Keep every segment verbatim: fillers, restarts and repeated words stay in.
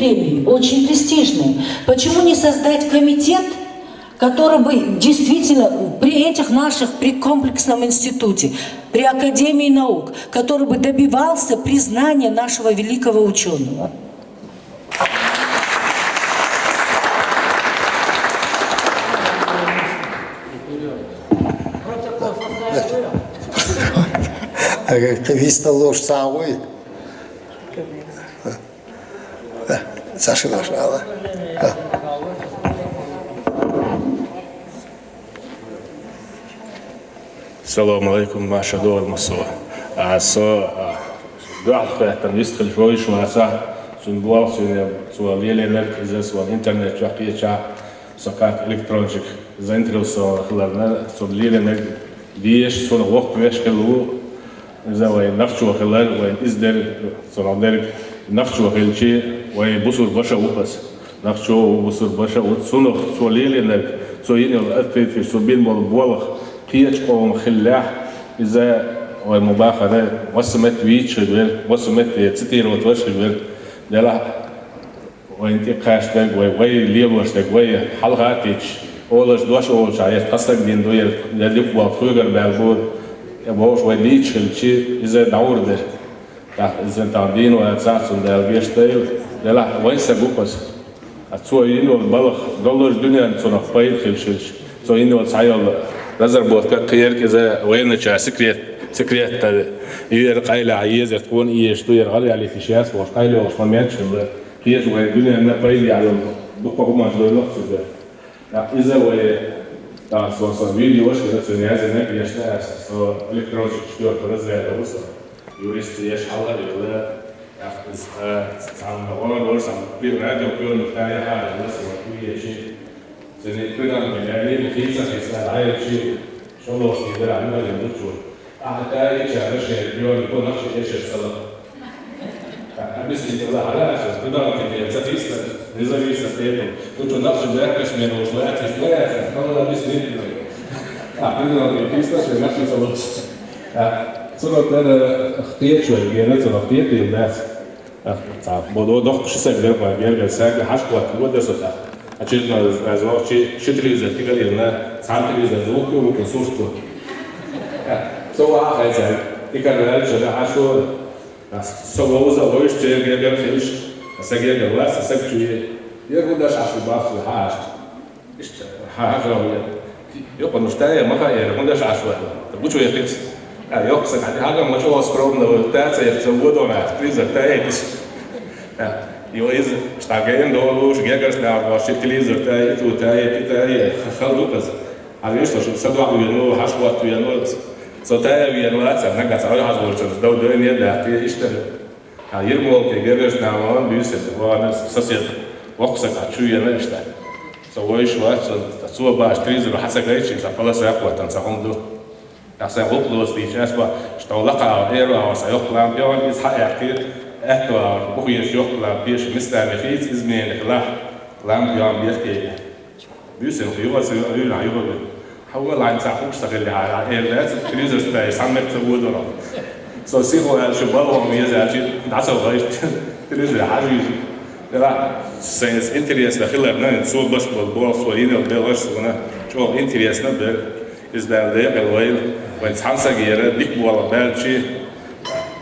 премии, очень престижные. Почему не создать комитет, который бы действительно при этих наших, при комплексном институте, при Академии наук, который бы добивался признания нашего великого ученого? Виста лош сагой. Саша машала. Салам алейкум, маша дор масо. А со дуал хатан вистхил шой шмаса. Сун буал сун, сун леле нерк из сун интернет чахи ча. Со как электрончик заинтересован хиларна, сун леле нерк диеш, сун вок веш хилу. Из вай нахчо хилар, вай издер, сун дерг нахчо хилчи, вай бусур баша упас. Нахчо бусур баша ут сунух, сун леле нерк, сун инел открытый, сун бин бол буалах, кияч ком хиллях. Из вай мубахара, васмет вич хивер, васмет цитировать ваш хивер. Дела вайн ти каш даг вай, вай левлаш даг вай, халгатич. Олаш дош олаш, а я тасак дин дуер, я лик вал хугар бал бур. Я бош вай лич хилчи, из даур дер. Так, из там дин вай цацун дал гештайл. Дела вайн са гупас. А цо инел балах, доллар дуньян цунах пайд хилчилч. Цо инел цаял разработка киерк из военный часть секрет, секрет та. Иер кайла, иезер тхун иеш, туер гал яли тишяс, вош кайла вош момент шилла. Киеш вай дуньян на пайд ял, дукха гумаш дойлох сюда. Так, из вай, так, со, со видео, что это связано, конечно, со электрончик четвёртого разряда, вот со. Юрист еш хала, юла, так, из, э, сам, он, он, сам, при радио, при он, да, я, а, юла, со, вот, еш. Сени, при нам, я, не, не, хиса, хиса, а, я, чи, что ложь, не, да, ну, не, ну, чё. А, да, я, чё, да, ше, при он, по, наши, еш, сала. Так, объясните, да, а, да, что, куда он тебе, соответственно, независимо от этого. Тут у нас же, да, письменно ушло, это, что, это, надо объяснить, ну. А, при он, не, хиса, ше, наши, сала. Так, сорок, да, да, хтечу, я, не, сорок, хтечу, да. Ца бодо дохтуш саг дер ба, гергер саг хаш кват, вот дер сота. Очередной раз вовчи, ши телевизор тигар ирна, сам телевизор звук ку, ку сурту. Со ва хайса, тигар вал чага ашу. Со вовза войш, цер гергер хилш, саг гергер вас, саг чуе. Ер гуда шашу басу хаш. Ишта, ха, ха, ха. Йо, потому что я маха, я, он даже аж вот. Ты будь уверен. А, йо, кстати, а, ага, мочо скромно, вот, та, ца, я, ца, вот он, а, приза, та, я, дис. А, йо, из, штаген, до, луш, гегаш, на, вообще, телевизор, та, и тут, та, и, и, та, и, ха, ха, лукас. А видишь, что, что, садва, ну, хаш, вот, ну, со, та, я, ну, а, ца, на, гаца, а, хаш, вот, что, да, да, не, да, ты, ишта. А Ермолка гереш на ван бюсет, ван сосед. Вокса качу я нечта. Со войш вач, со, со баш тризер хаса гайчи, са паласа акватан, са хонду. Я са гук лос ди час ба, што лака эро, а са йок лам пион, из ха яки, это, бухуеш йок лам пиш, миста мехиц, из мен хла, лам пион бирке. Бюсен хиуа су аюна юга. Хауа лайн са хукса гали ха, эр да, тризер стай, сан мет са вудора. Со сихо я шу балон, я за чи, да, со вай, тризер хажи. Да, сенс интересно, хилар, на, со баш бол, бол, со инел, бел, аш, со на, чо интересно, бер, из да, да, я, вай, вай, сан са гера, дик бол, бел, чи,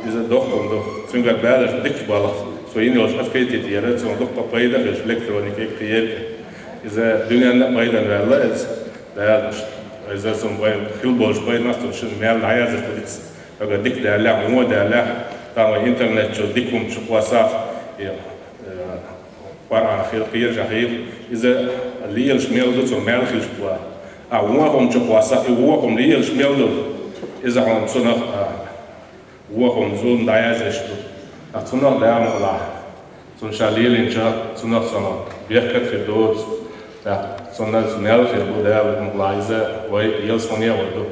из да, дохтом, дох, цунгар, бел, дик бол, со инел, открытие, я, со дох, пайда, электроника, клиент. Из дуньяны пайдан валла, из, да, из сум бай, хил болш пайдан, асту шин мял ая зерт дикс. Ага дик да ля, ума да ля, там интернет чо дик ум чо класса, и, э, пар ан хил, кир жа хил. Из лиел шмел ду, цо мял хил шпуа. А ума хом чо класса, и ума хом лиел шмел ду. Из хом цунах, а, Вохум зун даяз эшту. А цунах дая мукъла. Цун ша лилинча, цунах сама. Бехкат хидуц. Да, цунна цунел хиду дая мукъла иза, вай ел соня вайду.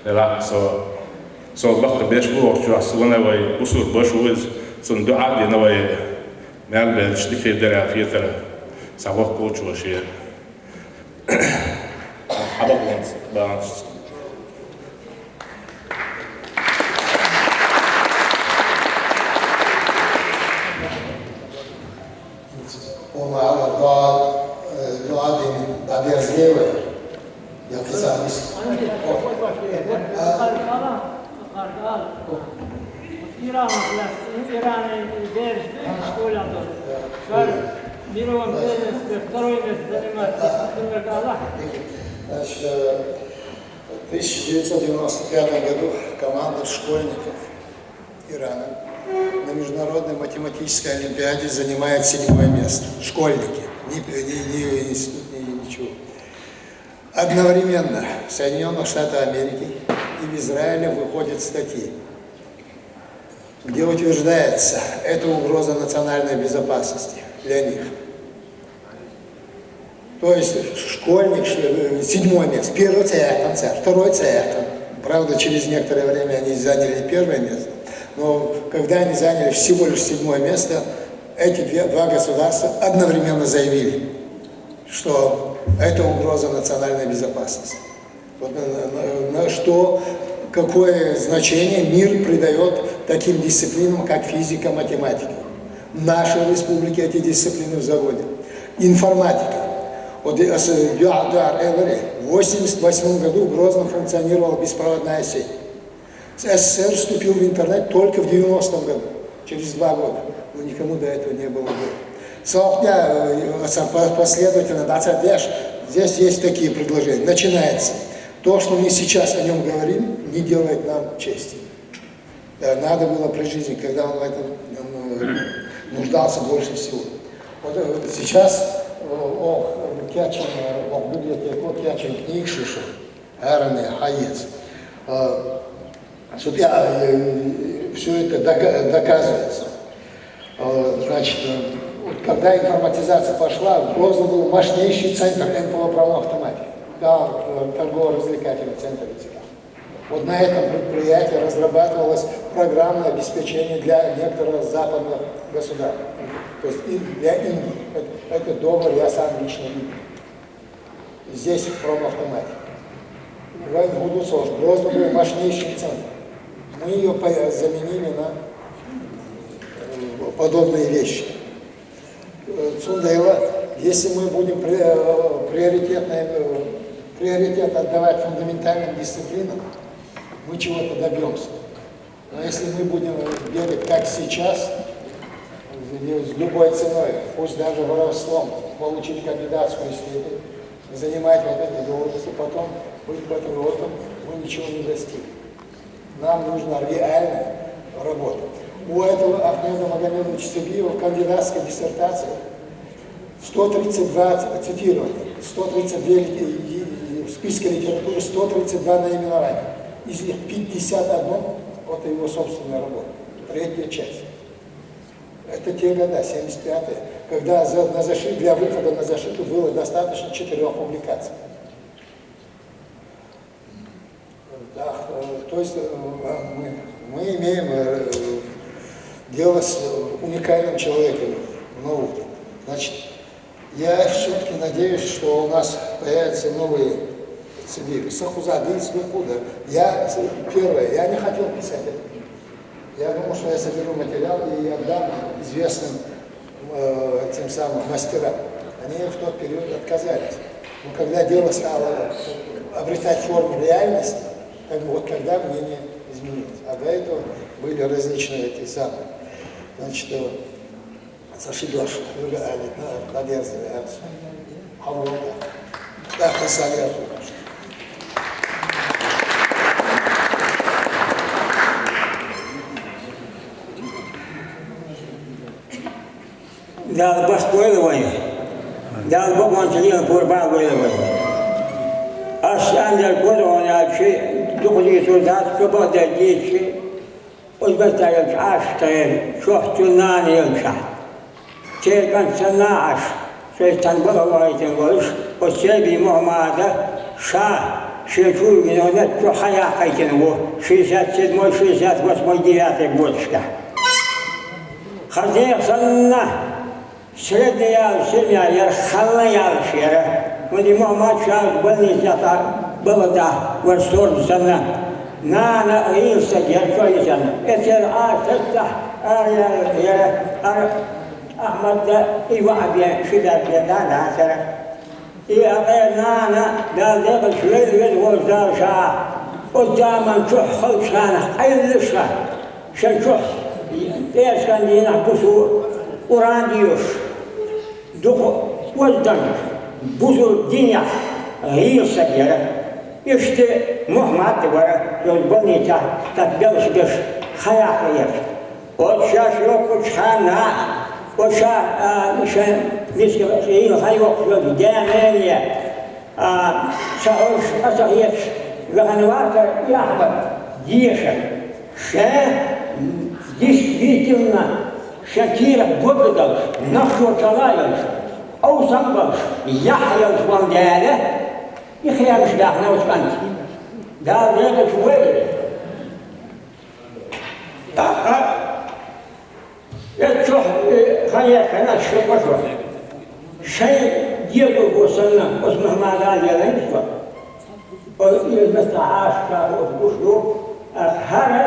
Дела со, со бахта беш бу охчу, а суна вай усур баш уиз, цун дуа дина вай. Мел бел шдихи дера хитара. Савах кочу шия. Хабак ванс, баланс. ومع الدعاء، الدعاء دي بعد يزيوه يا تسامس. Иран, Иран, Школа. Шар, миром, первое место, второе место занимает. Значит, э, в тысяча девятьсот девяносто пятом году команда школьников Ирана на Международной математической олимпиаде занимает седьмое место. Школьники. Ни, ни, ни институт, ни, ничего. Одновременно в Соединенных Штатах Америки и в Израиле выходят статьи, где утверждается, это угроза национальной безопасности для них. То есть школьник, ш- седьмое место, первый цех концерт, второй цех. Правда, через некоторое время они заняли первое место. Но когда они заняли всего лишь седьмое место, эти две, два государства одновременно заявили, что это угроза национальной безопасности. Вот на, на- на что, какое значение мир придает таким дисциплинам, как физика, математика. В нашей республике эти дисциплины в заводе. Информатика. Вот Дуар Эвери в восемьдесят восьмом году в Грозном функционировала беспроводная сеть. СССР вступил в интернет только в девяностом году, через два года. Но никому до этого не было дела. Салкня, э, последовательно, двадцать лет, здесь есть такие предложения. Начинается. То, что мы сейчас о нем говорим, не делает нам чести. Да, надо было при жизни, когда он в этом он, э, нуждался больше всего. Вот э, сейчас, э, о, Кячин, э, о библиотеку, Кячин книг шушу, эрни, хаец. Все это дока- доказывается. Э, Значит, э, вот когда информатизация пошла, в Грозном был мощнейший центр НПО правоавтоматики. Да, э, торгово-развлекательный центр языка. Вот на этом предприятии разрабатывалась программное обеспечение для некоторых западных государств. То есть и для Индии. Это, это договор я сам лично видел. Здесь в промавтомате. В Гудуцов, Грозный был мощнейший центр. Мы ее по- заменили на э, подобные вещи. Э, Цундейла, если мы будем при- э, приоритетное, э, приоритет отдавать фундаментальным дисциплинам, мы чего-то добьемся. Но если мы будем бегать, как сейчас, любой ценой, пусть даже воровством, получить кандидатскую степень, занимать вот эти должности, потом быть патриотом, мы ничего не достигнем. Нам нужна реальная работа. У этого Ахмеда Магомедовича Сергеева в кандидатской диссертации сто тридцать два цитирования, сто тридцать две в списке литературы сто тридцать два наименования. Из них пятьдесят одно — это его собственная работа, третья часть. Это те года, семьдесят пятые, когда за, на защиту, для выхода на защиту было достаточно четырех публикаций. Да, э, то есть э, мы, мы имеем э, дело с э, уникальным человеком в науке. Значит, я все-таки надеюсь, что у нас появятся новые цивилы. Сахузадис, Лукуда. Я, первое, я не хотел писать это. Я думал, что я соберу материал и отдам известным э, тем самым мастерам. Они в тот период отказались. Но когда дело стало обретать форму реальности, как бы вот тогда мнение изменилось. А до этого были различные эти самые. Значит, э, Сашидош, Юга Али, Надежда, Хаврота. Да, Хасалия. Дала бахт бойла вай. Дала бакъончаллин пурбал бойла вай. Аш андер гур он алчи, дукъли сурдат, кабаъ дагичи, узбатайл чаш тайр, шохту нан ил чаш. Те кансана аш, шайтан бала вайтин валш, о Серби Мухаммада, ша, шечу виноват, чу хая хайтин во, шестьдесят седьмой, шестьдесят восьмой, девятый годшка. Хазех санна, средняя семья, яр ханна яр шера. Муди мама ча больница та была да, варсор санна. Нана ил са герчо исана. Этер а сетта, а я, я, а Ахьмада и ваӀа бен ши баьб бен да дацара. И акъера нана, Дала декъал чу вейла веза волчу Дала ша, оцу заман чохь халкъашкахь къайлаша, шайн чохь пӀераскан дийнахь бусу Къуръан доьшуш, дукха озданаш, бусу динехь гӀийла стаг яра. Иштта Мухьаммад вара, йолу больницехь стаг белхаш беш, хан яккха веара. Оцу шаьш йоккхучу ханна, оцу ша, а, шайн миска хилла хан йоккхуш йолчу ден гӀене, а, ша хьожуш, аса хеташ, вахана вацара и Ахьмад деша. Ша действительно, ша кийрахь дог а далуш, нохчочалла а йолуш, овсам а болуш, яхь а йолуш волу Дала, и хенаш дахна оцу кӀанте. Дала декъачу вай. ТӀаккха, эццахь, э, хан яьккхина аша шуьга ваша. Шайн дезалхо санна, оцу Мухьаммада а лелийна со. Оцу иза меттахь Ӏаш ша оцу гуш ду, ткъа хӀара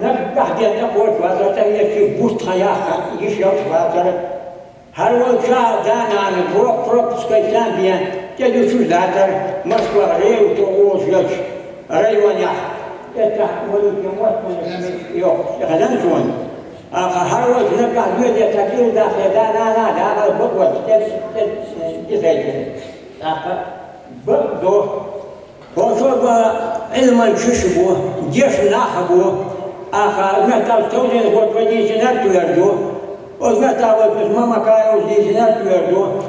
наггахь бен тӀекхочуш вацара, тӀе веачий бутт хан яккха йиш йолуш вацара. ХӀара волчу да-нана боху пропускай царна бен, тӀе дуьтуш дацара, Москвахь Реутов олуш йолчу районехь. ТӀе тахана валуьйтина мотт валуьйтина йохуш, тӀе хезна суна. Аха, хӀара волчу наггахь доьде ца кӀира дахе, да-нана, да-нана, бакъ вац, тӀе, тӀе, тӀе дисайтина. ТӀаккха бакъ до. ХӀокхо бан Ӏилманчаш бу, дешна нах бу. Аха, меттал товжен гӀорта вай дийцинарг туьйр ду. Оцу меттал вай Мамакаевс дийцинарг туьйр ду.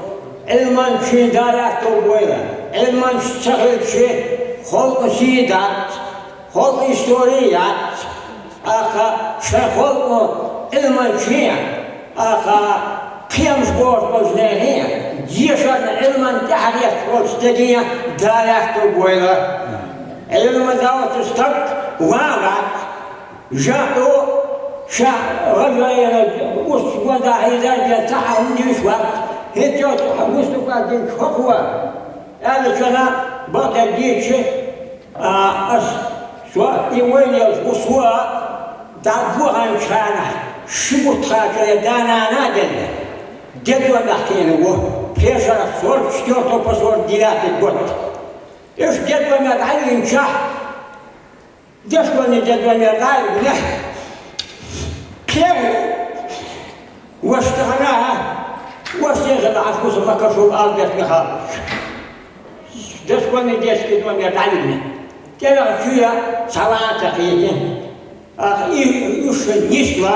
Ӏилманчийн Дала аьтту бойла. Ӏилманчаш ца хилча, халкъан сий дац, халкъан истори яц. Аха, шайн халкъо Ӏилманчийн, аха, кхиамаш бохуш болчу нехан, дешарна Ӏилманна тӀаьхьахӀоттуш волчу стеган Дала аьтту бойла. Ӏилма доцу стаг ван вац. Жакъо ша гӀажайна уьстагонда хьийзар бен ца хьан хӀума дийш вац. ХӀинца йоцу хьан виступать динчу хӀокхо аьллачунна бакъдерг дийцича, А, ас, со и вайна елча бу, со а, дӀа боханчарна ши бутт хачале да-нана а делла. Детдомехь кхиъна ву, пхешара сорок четвёртого по сорок девятый год. Уьш детдоме дӀавигначохь, дошкольный детдоме дӀа а вигна, кхин а ву. Ваша тахана, ваша тӀехь хилла Ӏаш ву со Макашов Алберт Михайлович. Дошкольный детский домера дӀавигна. ТӀевеана чу я, цхьа ван а ца кхийтина. Ах, и, уьш нисла,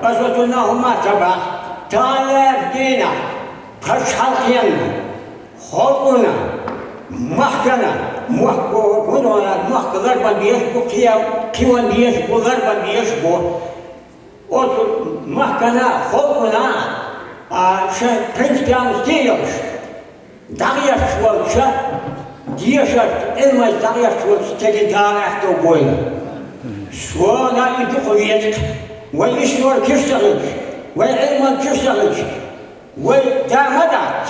аса цунна хӀума ца баха. Таханлерчу дийнахь пачхьалкхенна, халкъана, махкана, мохк бохург хӀун ду аьлча, мохк ларбан безаш бу, кхин, кхин безаш бу, ларбан безаш бу. Оцу махкана, халкъана, а, шайн принципиальность йолуш, дӀагӀерташ волчу, дешарца, Ӏилманца дӀагӀерташ волчу стеган Дала аьтту бойла. Суна и дукха веза, вай историкаш а ца хилча, вай Ӏилманчаш а ца хилча, вай да ма дац.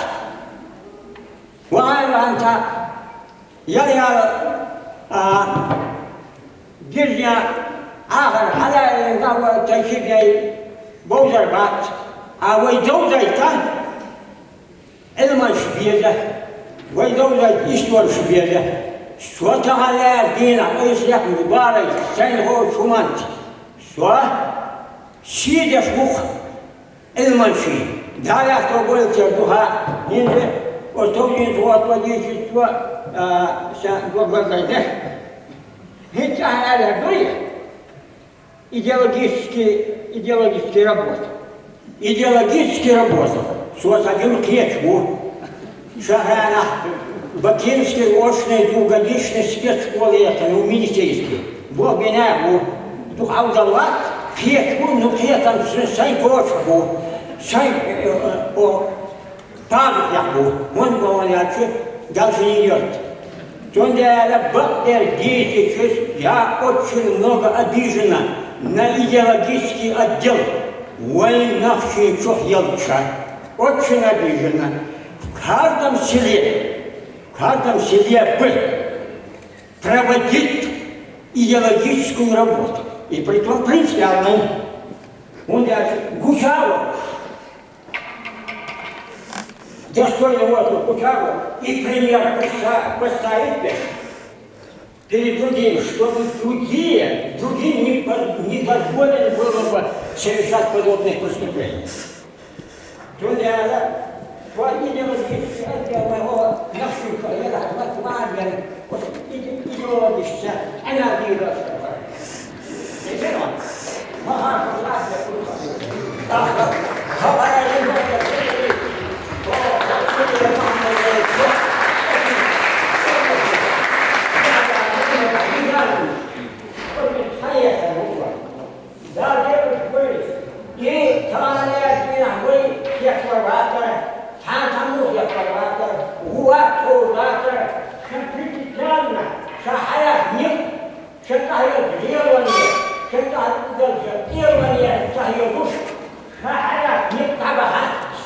Вахана ваханча, ял-ял, а, гирзина ахар хьалаайина, вай тайшигай бовзар бац. А вай довзайта, Ӏилманчаш беза, вай довзайта, историкаш беза. Со таханлерчу дийнахь айса яхна барайта, сайна ховчу хӀуманца. Со сий деш ву-кх. Ӏилманчийн, Дала аьтту бойла церан духьа, хӀинца оцу товжийна гӀорта вай дийшича, а, сан дог базлайна. ХӀинца ахьа аьлларг дуй? Идеологический, идеологический работа. Идеологический работа. Со цхьа жима кхеташ ву. Ша хенахь Бакинский очный двухгодичный спецшкола яьккхина ву медицинский. Бог бина а ву. Дукха Ӏовдал вац, кхеташ ву, ну, кхетам сан сайн кочахь бу. Сайн, э, э, о, пагухьехь бу. ХӀунда боху аьлча, Далла шен йоьрта. Цундела бакъдерг дийцича, я очень много обижена на идеологический отдел. Вайн нохчийн чохь ялча. Очень обижена. В каждом селе, в каждом селе бы проводить идеологическую работу. И притом принципиальную. ХӀунда аьлча гуча а вац. Достойный отзыв Кучаку и пример поста-, поставить перед другим, чтобы другие, другим не по-, не дозволено было бы совершать подобные преступления. Дунъяда шоай идеологически отдел моего нашего рахмат варган, вот иде-, идеологически анализировать. И Талия динахь вай кхетавар вацар, цхьана цхьаммо кхетавар вацар, ву вац хӀора вацар, шун принципиально, ша хьаях никъ, ша тӀехьа требование, ша тӀехьа угол, ша требование ца хьоьхуш, ша хьаях никъ дӀабахьа,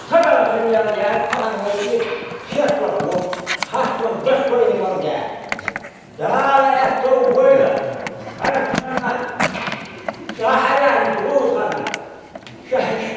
стагана требование яц, хьан вайти кхетавар ву, хьастон достойный ван да. Дала аьттув бойла, хӀара хӀара, ша хьаях никъ ву хьан, ша хьаях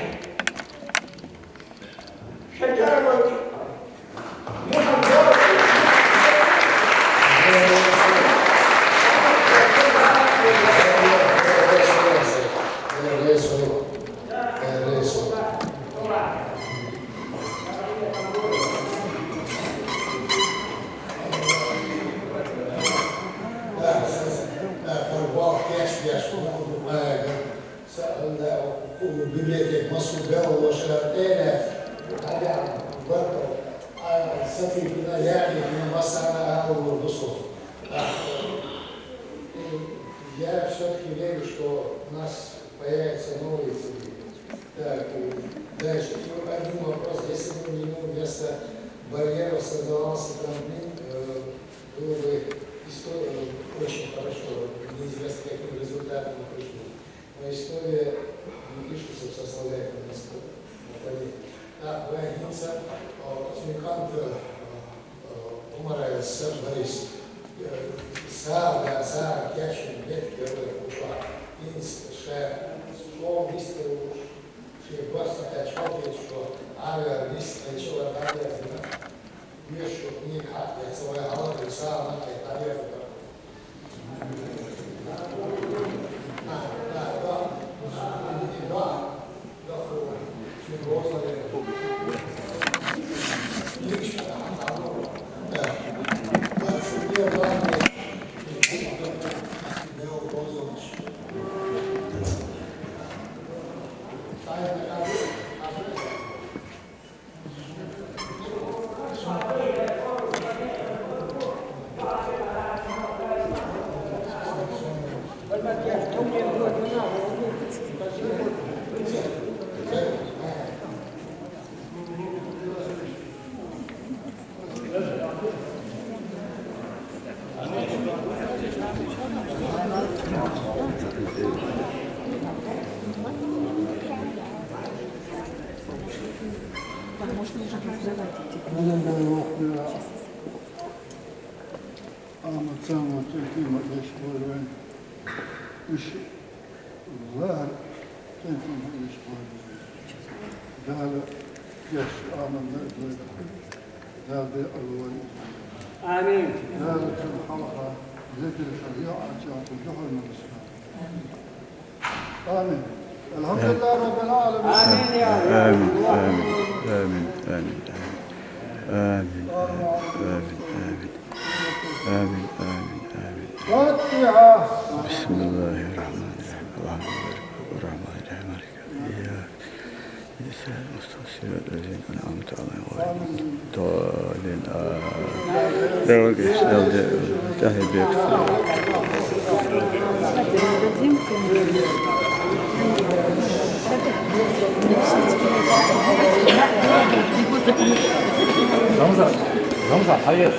Библиотека массо белла лоша, тӀера, хьадаьхьа, баркалла, а, сатийпина, яхийпина, массарна а лур ду со. А, я всё-таки верю, что у нас появятся новые цели. Так, э, дальше. И один вопрос. Если бы не было места барьеров, создавался трамплин, э, было бы исто-, э, очень хорошо. Неизвестно, каким результатом мы пришли. Но история не пишется в сослагательном наклонении. А, вай хӀинца, а, цуьнан кӀант, а, а, Умараевс Борис, э, сагӀа, сагӀа кечйина меттиг яра вай кху чохь. ХӀинца ша сов нисдалуш, шен дош ца кхаьчча хьалхеташ, Ӏавер нисдалча вара дӀадерзина. Вешан книга хьакъ яц, вай хьалхара сагӀа кхетта дӀадерза дара. Амма цамма тӀе кема деш вара вайн. Уьш лара тӀе кема деш вара вайн. Дала деш амма да вай. Дала бе алло вай. Амин. Дала цун хьалха зекар ша йоӀ а чӀагӀ ду хьуна мискан. آمين. الحمد لله رب العالمين. آمين يا رب. آمين، آمين، آمين، آمين، آمين. آمين، آمين، آمين، آمين. آمين، آمين، آمين، آمين. فاتحة. بسم الله الرحمن الرحيم. اللهم بارك الرحمن الرحيم. مالك يوم الدين. إياك نستعين. صراط الذين أنعمت عليهم غير المغضوب عليهم ولا الضالين. آمين. Рамзан, Рамзан, хайыр.